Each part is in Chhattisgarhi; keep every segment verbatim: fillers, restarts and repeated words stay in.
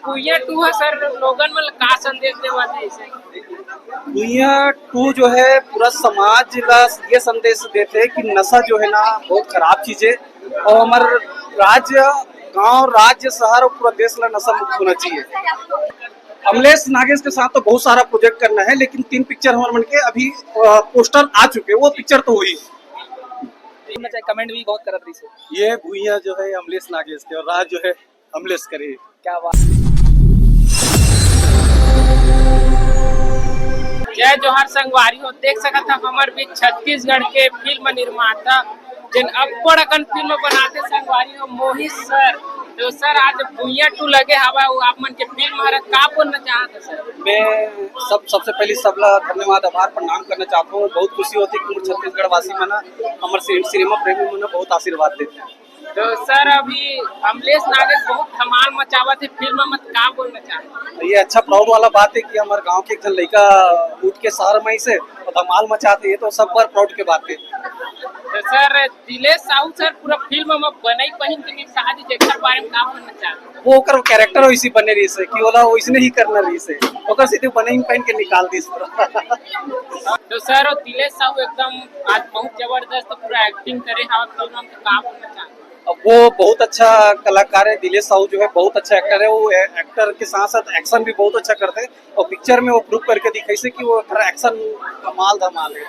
भुइयां टू ह सर लोगन मन ल का संदेश देवत हे इसे? भुइयां टू जो है पूरा समाज ला ये संदेश देथे कि नशा जो है ना बहुत खराब चीज है और हमर राज्य, गांव, राज्य, शहर और पूरा देश ला नशा मुक्त होना चाहिए। अमलेश नागेश के साथ तो बहुत सारा प्रोजेक्ट करना है, लेकिन तीन पिक्चर हमर मन के अभी पोस्टर आ चुके, वो पिक्चर तो हुई। कमेंट भी बहुत करत रही। ये भुइयां जो है अमलेश नागेश के और राज जो है अमलेश करे। क्या बात। जय जोहार संगवारी हो, देख सकत हव हमर बीच छत्तीसगढ़ के फिल्म निर्माता, जेन अब्बड़ अकन फिल्म बनाथे संगवारी हो, मोहित सर। तो सर, आज भुइयां टू लगे हवा, वो आप मन के फिल्म हर का बोलना चाहत हे सर? मैं सब, सबसे पहले सबला धन्यवाद, आभार, प्रणाम करना चाहता हूँ। बहुत खुशी होती है कि मोर छत्तीसगढ़ वासी मन, हमर सिने-, सिनेमा प्रेमी मन बहुत आशीर्वाद देते हैं। तो सर, अभी अमलेश नागेश बहुत धमाल मचावत हे फिल्म में, का बोलना चाहत? ये अच्छा प्राउड वाला बात है कि हमर गांव के एक झन लइका उठ के शहर में से और धमाल मचाते, ये तो सब पर प्राउड के बात है। तो सर, दिलेश साहू सर पूरा फिल्म में बनई पहिन के निपटा दी, जेकर बारे में का बोलना चाहत? वो ओकर कैरेक्टर वैसी बने रही से कि ओला वैसने ही करना रही से, ओकर से तो बनई पहिन के निकाल दी इस तरह। तो सर, वो दिलेश साहू एकदम आज बहुत जबरदस्त पूरा एक्टिंग करे हवा फिल्म में, तो का बोलना चाहत? अब वो बहुत अच्छा कलाकार है, दिलेश साहू जो है बहुत अच्छा एक्टर है। वो एक्टर के साथ साथ एक्शन भी बहुत अच्छा करते हैं और पिक्चर में वो प्रूव करके दिखाइसे कि वो एक्शन कमाल धमाल है।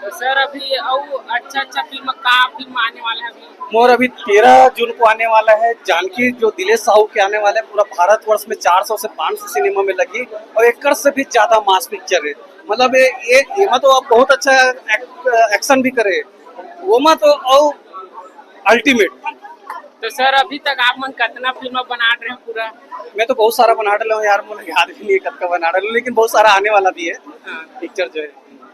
तो सर, अभी और अच्छा अच्छा फिल्म का फिल्म आने वाला है अभी? मोर अभी तेरह जून को आने वाला है जानकी, जो दिलेश साहू के आने वाला है। पूरा भारतवर्ष में चार सौ से पाँच सौ सिनेमा में लगी और एकड़ से भी ज्यादा मास पिक्चर है। मतलब ये, ये, एमा तो आप बहुत अच्छा एक्शन भी करे, वो मा तो और अल्टीमेट। तो सर, अभी तक आप मन कितना फिल्म बना रहे हो पूरा? मैं तो बहुत सारा बना डाला हूँ यार, मुझे याद भी नहीं है कब का बना डाला हूँ, लेकिन बहुत सारा आने वाला भी है। हाँ। पिक्चर जो है।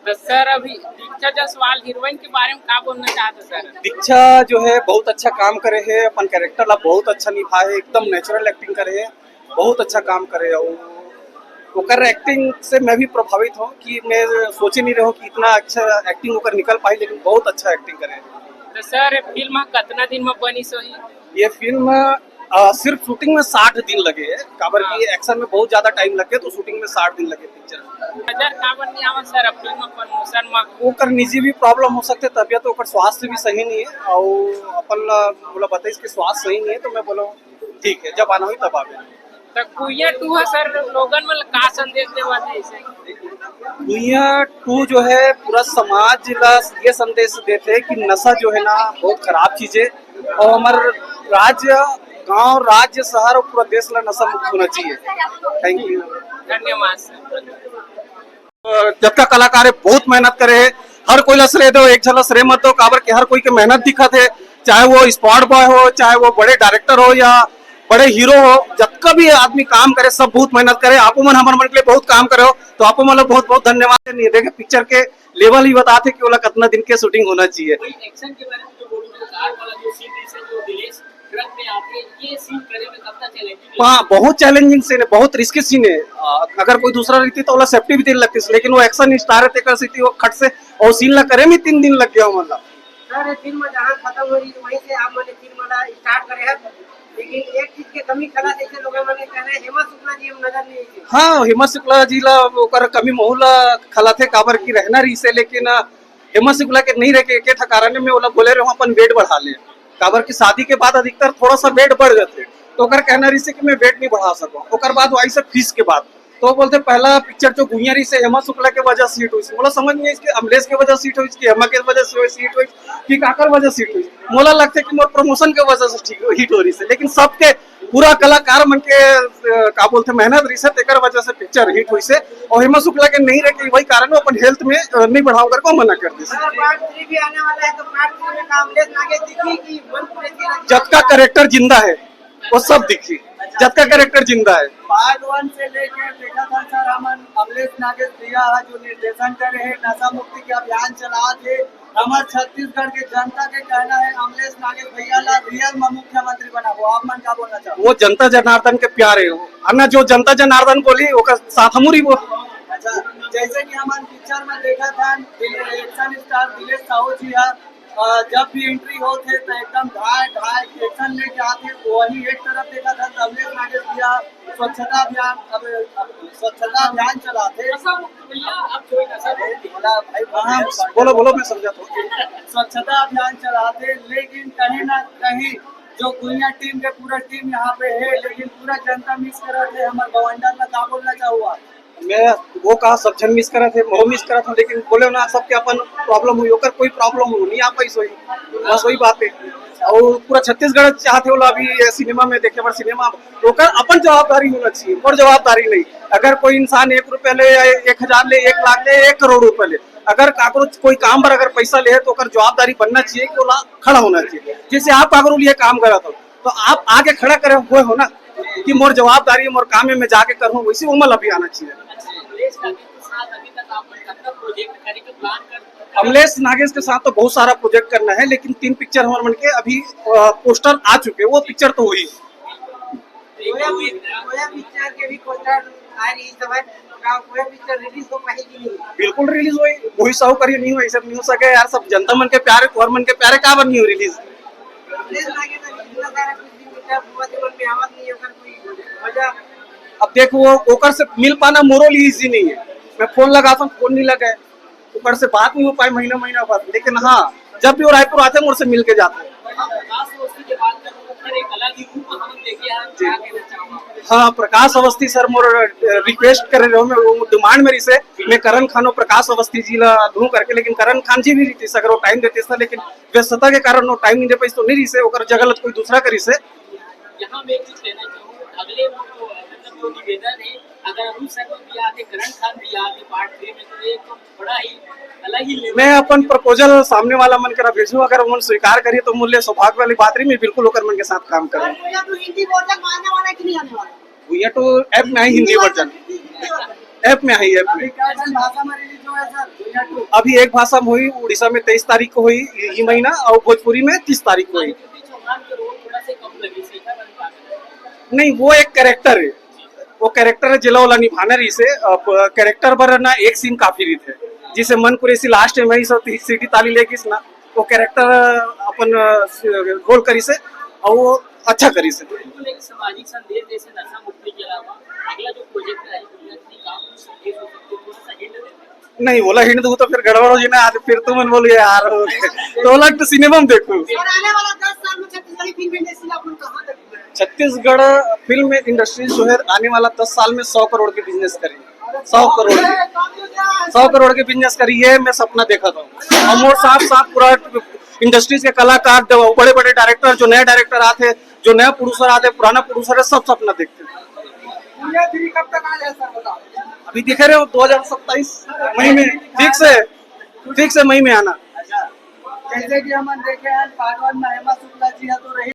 तो सर, अभी दीक्षा जायसवाल हीरोइन के बारे में का बोलना चाहते हो सर? दीक्षा जो है बहुत अच्छा काम करे है, अपन कैरेक्टर ला बहुत अच्छा निभाए है, एकदम नेचुरल एक्टिंग करे है, बहुत अच्छा काम करे है। और ओकर एक्टिंग से मैं भी प्रभावित हूँ कि मैं सोचे नहीं रहूँ कि इतना अच्छा एक्टिंग ओकर निकल पाई, लेकिन बहुत अच्छा एक्टिंग करे है। तो सर, ये फिल्म कितना दिन में बनी सोही? ये फिल्म अ, सिर्फ शूटिंग में साठ दिन लगे है, काबर कि हाँ। एक्शन में बहुत ज्यादा टाइम लगे, तो शूटिंग में साठ दिन लगे पिक्चर। नजर काबर नहीं आवत सर, अब फिल्म प्रमोशन में? ओकर निजी भी प्रॉब्लम हो सकते, तबियत ओकर स्वास्थ्य भी सही नहीं है, और अपन ला बोला बताइस कि स्वास्थ्य सही नहीं है, तो मैं बोला ठीक है, जब आना होई तब आवे। तो भुइयां टू ह सर लोगन मन ल का संदेश देवत हे इसे? भुइयां टू जो है पूरा समाज ला ये संदेश देथे कि नशा जो है ना बहुत खराब चीज है और हमर राज्य, गांव, राज्य, शहर और पूरा देश ला नशा मुक्त होना चाहिए। Thank you. धन्यवाद सर। जतका कलाकार है बहुत मेहनत करे है, हर कोई ला श्रेय दो, एक झन ला श्रेय मत दो, काबर के हर कोई के मेहनत दिखत है, चाहे वो स्पॉट बॉय हो, चाहे वो बड़े डायरेक्टर हो या बड़े हीरो हो, जतका भी आदमी काम करे सब बहुत मेहनत करे। आपो मन हमर मन के लिए बहुत काम करे हो, तो आपो मन ला बहुत बहुत धन्यवाद। ये देखे पिक्चर के लेवल ही बताते कि ओला कितना दिन के शूटिंग होना चाहिए। एक्शन के बारे में जो बोलूं तो कार वाला जो सीन है, जो दिलेश ट्रक में आके ये सीन करे में कितना चैलेंजिंग है? हाँ, बहुत चैलेंजिंग सीन है, बहुत रिस्की सीन है। अ, अगर कोई दूसरा रहती तो ओला सेफ्टी भी देने लगती, लेकिन वो एक्शन स्टार है, तेकर सेती वो खट से और सीन ला करे में तीन दिन लग गया मतलब। सर, ये फिल्म जहाँ खत्म हो रही है, वहीं से आप मैंने फिल्म वाला स्टार्ट करे हैं, लेकिन एक चीज के कमी खला जैसे लोगों ने कह रहे हैं, हेमा शुक्ला जी हम नजर नहीं आए। हाँ, हेमा शुक्ला जी ला ओकर कमी महू ला खला थे, काबर की रहना रही से, लेकिन अ, हेमा शुक्ला के नहीं रह के, के ठा कारण में ओला बोले रहो अपन वेट बढ़ा ले, काबर की शादी के बाद अधिकतर थोड़ा सा वेट बढ़ जाते, तो ओकर कहना रही से कि मैं वेट नहीं बढ़ा सकूं। ओकर बाद वो आई से फीस के बाद, तो बोलते पहला पिक्चर जो भुइयां रही से हेमा शुक्ला के वजह से हिट हुई, मोला समझ नहीं इसके अमलेश के वजह से हिट हुई, कि हेमा के वजह से हिट हुई, कि काकर वजह से हिट हुई। मोला लगता है कि मोर प्रमोशन के वजह से ठीक हिट हो रही से, लेकिन सबके पूरा कलाकार मन के अ, का बोलते मेहनत रही से, तेकर वजह से पिक्चर हिट हुई से। और हेमा शुक्ला के नहीं रहे कि वही कारण वो अपन हेल्थ में अ, नहीं बढ़ाओ करके मना कर दी। सर, पार्ट थ्री भी आने वाला है, तो पार्ट थ्री में का अमलेश नागेश दिखी कि वन प्रेसिडेंट? जतका कैरेक्टर जिंदा है वो सब दिखी, जतका कैरेक्टर जिंदा है। पार्ट वन से लेके देखा था सर, हमन अमलेश नागेश भैया है जो निर्देशन करे है, नशा मुक्ति के अभियान चला थे, हमर छत्तीसगढ़ के जनता के कहना है अमलेश नागेश भैया ला रियल में मुख्यमंत्री बनाबो। आप मन का बोलना चाहो? वो जनता जनार्दन के प्यार है, वो अन्ना जो जनता जनार्दन बोली ओकर साथ हमू रहिबो। अच्छा, जैसे कि हमन पिक्चर में देखा था, दिल-, एक्शन स्टार दिलेश साहू जी है, अ, जब भी एंट्री होत हे, त एकदम ढाय ढाय एक्शन लेके आथे। वही एक तरफ देखा था, कमलेश नागेश भैया स्वच्छता अभियान, अब, अब स्वच्छता अभियान चलाथे। नशा मुक्त भैया, अब जो है नशा मुक्त। बोला भाई, हाँ, बोलो, बोलो, मैं समझा तो। स्वच्छता अभियान चलाथे, लेकिन कहीं ना कहीं जो गुइयां टीम के पूरा टीम यहाँ पे है, लेकिन पूरा जनता मिस करत हे। हमार बवंडर ला का बोलना चाहूँगा? मैं वो कहा, सब झन मिस करत हे, मोरो मिस करत हूँ, लेकिन बोले ना, सबके अपन प्रॉब्लम हुई, ओकर कोई प्रॉब्लम हो नहीं आ पाई सोई, बस वही बात है। और पूरा छत्तीसगढ़ चाहते होला अभी ये सिनेमा में देखे बर सिनेमा, ओकर अपन जवाबदारी होना चाहिए, मोर जवाबदारी नहीं। अगर कोई इंसान एक रुपया ले, एक हजार ले, एक लाख ले, एक करोड़ रुपया ले, अगर काकरो कोई काम पर अगर पैसा ले, तो ओकर जवाबदारी बनना चाहिए कि ओला खड़ा होना चाहिए। जैसे आप काकरो लिए काम करत हो, तो आप आके खड़ा करे हुए हो ना कि मोर जवाबदारी है, मोर काम है, मैं जाके करूँ, वैसे उमल अभी आना चाहिए। अच्छा, कमलेश नागेश के साथ अभी तक आप लोग कितना प्रोजेक्ट करे के प्लान कर? कमलेश नागेश के साथ तो बहुत सारा प्रोजेक्ट करना है, लेकिन तीन पिक्चर हमारे मन के अभी, अ, पोस्टर आ चुके, वो पिक्चर तो हुई। कोया पिक्चर के भी पोस्टर आ रही इस समय, का कोया पिक्चर रिलीज हो पाएगी नहीं? बिल्कुल रिलीज होई, वही साहू करिए नहीं हो, ऐसा नहीं हो सके यार, सब जनता मन के प्यारे, कुंवर मन के प्यारे, का बन नहीं हो रिलीज? कमलेश नागेश अभी इतना सारा कुछ दिन बीता, बुआ के मन में आवत नहीं है, ओकर कोई वजह? अब देखो, वो ओकर से मिल पाना मोरो लिए इजी नहीं है। मैं फोन लगाता हूँ, फोन नहीं लगा है, ओकर से बात नहीं हो पाए महीना महीना भर। लेकिन हाँ, जब भी वो रायपुर आते हैं, मोर से मिल के जाते हैं। प्रकाश अवस्थी के बात करूँ, फिर एक अलग ही रूप हम देखे हैं, जी। क्या कहना चाहूँगा? हाँ, प्रकाश अवस्थी सर मोर रिक्वेस्ट करे रहो, मैं वो डिमांड में रिसे, मैं करण खान और प्रकाश अवस्थी जी ला दूं करके, लेकिन करण खान जी भी रहितिस अगर वो टाइम देतिस त, लेकिन व्यस्तता के कारण वो टाइम नहीं दे पाइस, तो नहीं रिसे, ओकर जगह ला कोई दूसरा करिसे। यहाँ मैं एक चीज कहना चाहूँ, अगले वो जो, मतलब, जो निवेदन है, अगर अरुण सर भी आते, करण खान भी आते पार्ट थ्री में, तो ये तो बड़ा ही अलग ही लेवल मैं अपन प्रपोजल सामने वाला मन करा भेजूं, अगर उमन स्वीकार करिए तो मोर लिए सौभाग्य वाली बात रही, मैं बिल्कुल ओकर मन के साथ काम करूँ। भैया तो हिंदी वर्जन आने वाला है कि नहीं आने वाला? भैया तो ऐप में आई हिंदी वर्जन, ऐप में आई, ऐप में। अभी एक भाषा में हुई, उड़ीसा में तेईस तारीख को हुई ये महीना, और भोजपुरी में तीस तारीख को हुई। नहीं, वो एक कैरेक्टर है, वो कैरेक्टर है, जेला ओला निभाना रहिसे। अब कैरेक्टर बर ना एक सीन काफी रहिथे, जिसे मन कुरेसी लास्ट में ही सब सीटी ताली लेगिस ना, वो कैरेक्टर अपन रोल करिसे और वो अच्छा करिसे। बिल्कुल एक सामाजिक संदेश जैसे नशा मुक्ति के अलावा अगला जो प्रोजेक्ट है, दुनिया की काम संदेश हो सकते, थोड़ा सा हिंट देते। नहीं, बोला हिंट दूँ तो फिर गड़बड़ हो जाए ना, आज फिर तुमन बोलिए यार, तो अलग तो सिनेमा में देखो। और आने वाला दस साल में छत्तीसगढ़ी फिल्म इंडस्ट्री अपन कहाँ तक? छत्तीसगढ़ फिल्म इंडस्ट्री जो है, आने वाला दस साल में सौ करोड़ के बिजनेस करी, सौ करोड़ के, सौ करोड़ के बिजनेस करी, ये मैं सपना देखा था। और मोर साथ साथ पूरा इंडस्ट्रीज के कलाकार, बड़े बड़े डायरेक्टर, जो नए डायरेक्टर आते, जो नया प्रोड्यूसर आते, पुराना प्रोड्यूसर है, सब सपना देखते हैं। भैया, थ्री कब तक आ जाए सर, बताओ। अभी दिखे रहे हो, दो हज़ार सत्ताईस मई में फिक्स है, फिक्स है मई में आना। जैसे कि हम देखे हैं, पार्ट वन में हेमा शुक्ला जी है तो रही